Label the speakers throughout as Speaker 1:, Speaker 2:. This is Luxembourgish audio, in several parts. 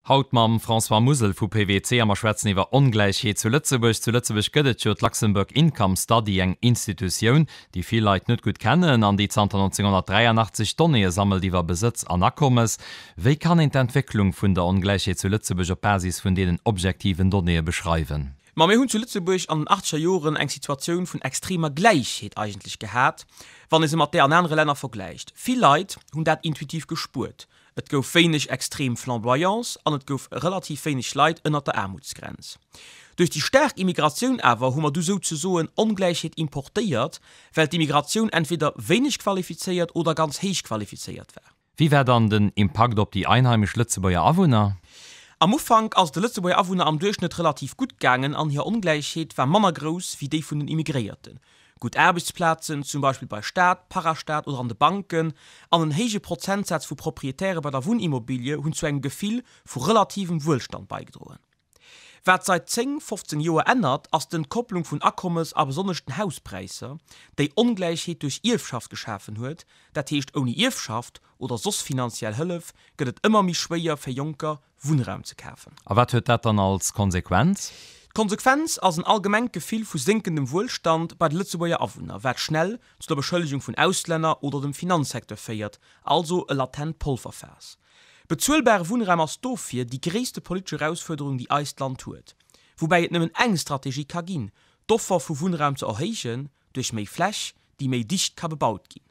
Speaker 1: Haut mam François Musel vu PWC a mer schwätzen iwwer Ongläichheet zu Lëtzebuerg. Zu Lëtzebuerg gëtt et jo d'Luxembourg Income Study, eng Institutioun, déi vill Leit net gutt kennen an déi zanter 1983 Donnéeë sammelt iwwer Besëtz an Akommes. Wéi kann een d'Entwécklung vun der Ongläichheet zu Lëtzebuerg op Basis vun deenen objektiven Donnéeë beschreiwen?
Speaker 2: Ma mir hunn zu Lëtzebuerg an den achtzeger Joren eng Situatioun vun extremer Gläichheet eigentlech gehat, wann ee se mat där an anere Länner vergläicht. Vill Leit hunn dat intuitiv gespuert. Et gouf wéineg extrem Flamboyance an et gouf relativ wéineg Leit ënnert der Aarmutsgrenz. Duerch déi staark Immigratioun awer hu mer du souzesoen Ongläichheet importéiert, well d'Immigratioun entweder wéineg qualifizéiert oder ganz héich qualifizéiert war.
Speaker 1: Wéi war dann den Impakt op déi einheimesch Lëtzebuerger Awunner?
Speaker 2: Am Ufank ass et de Lëtzebuerger Awunner am Duerchschnëtt relativ gutt gaangen an hir Ongläichheet war manner grouss wéi déi vun den Immigréierten. Gutt Aarbechtsplazen, zum Beispill bei Staat, Parastaat oder an de Banken, an en héije Prozentsaz vu Proprietäre bei der Wunnimmobilie hunn zu engem Gefill vu relativem Wuelstand beigedroen. Wat seit 10, 15 Joer ännert, ass d'Entkopplung vun Akommes a besonnesch den Hauspräisser, déi Ongläichheet duerch Ierfschaft geschafen huet, dat heescht ouni Ierfschaft oder soss finanziell Hëllef gëtt et ëmmer méi schwéier fir Jonker, Wunnraum ze kafen.
Speaker 1: A wat huet dat dann als Konsequenz?
Speaker 2: D'Konsequenz ass en allgemengt Gefill vu sénkendem Wuelstand bei de Lëtzebuerger Awunner, wat schnell zu der Beschëllegung vun Auslänner oder dem Finanzsecteur féiert, also e latent Polverfaass. Bezuelbare Wunnraum ass dofir déi gréisste politesch Erausfuerderung, déi eist Land huet. Woubäi et nëmmen eng Strategie ka ginn, d'Offer vu Wunnraum ze erhéijen, duerch méi Fläch, déi méi dicht ka bebaut ginn.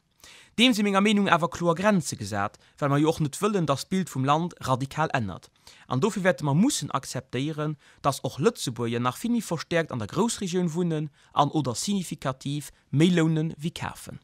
Speaker 2: Deem si menger Meenung awer kloer Grenze gesat, well mer jo och net wëllen, datt d'Bild vum Land radikal ännert. An dofir wäerte mer mussen akzeptéieren, datt och Lëtzebuerger nach vill méi verstäerkt an der Groussregioun wunnen an oder signifikativ méi lounen wéi kafen.